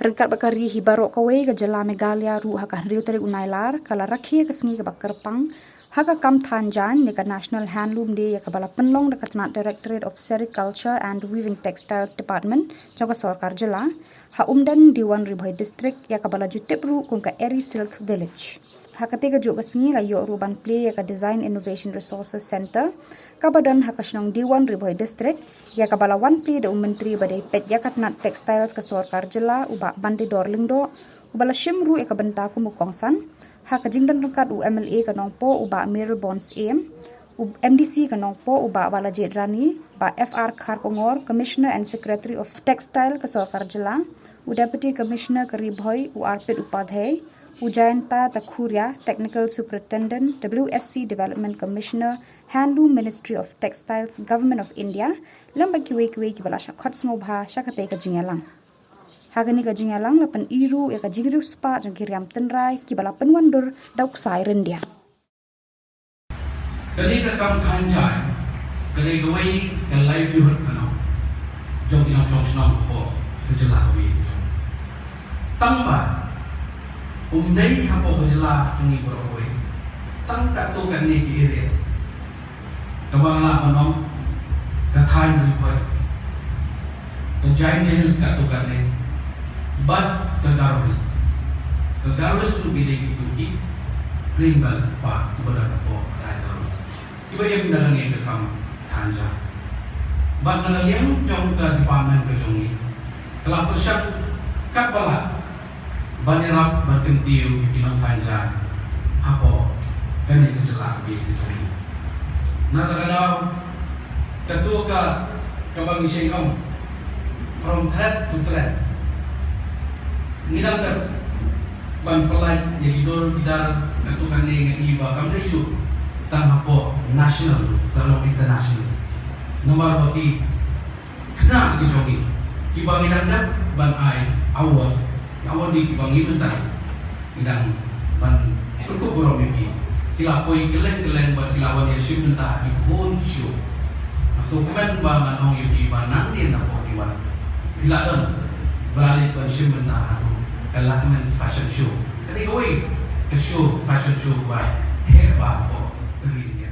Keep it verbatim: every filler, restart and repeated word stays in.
Ryngkat bad ka ri hi baroh kawei, ka jylla Meghalaya ruh ha ka hynriew tarik u Nailar ka la rakhe ka sngi kaba kyrpang ha ka kam than jaiñ ïa ka National Handloom Day, ïa kaba la pynlong da ka tnat Directorate of Sericulture and Weaving Textiles Department jong ka sorkar jylla ha Umden, Diwan Ri Bhoi District, ïa kaba la ju tip ruh kum ka Eri Silk Village. Ha katei kajuh ka sngi la ïoh ruh ban plie ïa ka Design Innovation Resources Centre kaba don ha ka shnong Diwan Ri Bhoi District, ïa kaba la wan plie da u Myntri ba dei peit ïa ka tnat textiles ka sorkar jylla, u Bah Bantedor Lyngdoh, uba la shim ruh ïa ka bynta kum u kongsan. Ha ka jingdon ryngkat u M L A ka Nongpoh, u Bah Mayralborn Syiem, u M D C ka Nongpoh, u Bah Balajied Rani, Bah F R Kharkongor, Commissioner and Secretary of Textile ka sorkar jylla, u Deputy Commissioner ka Ri Bhoi, u Arpit Upadhyay, u Jayanta Takhuria, Technical Superintendent, W S C Development Commissioner, Handloom, Ministry of Textiles, Government of India, lem bad kiwei kiwei kiba la shah khot sngewbha sha katei ka jingïalang. Ha kane ka jingïalang la pyni ruh ïa ka jingriewspah jong ki riam tynrai kiba la pynwandur da u ksai ryndia. Kane ka kam than jaiñ ka dei kawei ka livelihood kano jong ki nongshong shnong hapoh ka jylla kawei. Tang ba um dei hapoh ka jylla jong ngi baroh kawei, tang katto katne ki areas, kaba nga lah ban ong ka thaiñ Ri Bhoi, ka Jaintia Hills katto katne, bad ka Garo Hills. Ka Garo Hills ruh ki dei kito ki ring bad pa kiba don hapoh ka thaiñ Garo Hills kiba im da kane ka kam than jaiñ. Bad na ka liang jong ka department ka jong ngi, ka la pyrshang katba lah ban ïarap ban kyntiew ïa ki nongthan jaiñ hapoh kane ka jylla kaba ïeit ka jong ngi. Na kata ka daw, kato ka, kaba ngi shait ong, from thread to thread, ngi dang dep ban pynlait ïa ki dur ki dar. Kato kane nga i ba kam dei shuh tang hapoh national, ka long international. Namar ba ki khynnah ki jong ngi kiba ngi dang dep ban ai award, award ngi kiba ngi mynta ngi dang ban pynkup burom ïa ki. Ki la poi kylleng kylleng bad ki la wan ïa shim bynta ha ki bun ki show. Nga sngewkmen ba ngan ong ïa ki ba nangne napoh ki wan, ki la don ba la leit ban shim bynta ha ka Lakmen Fashion Show. Ka dei kawei ka show, fashion show ba heh bha hapoh ka ri India.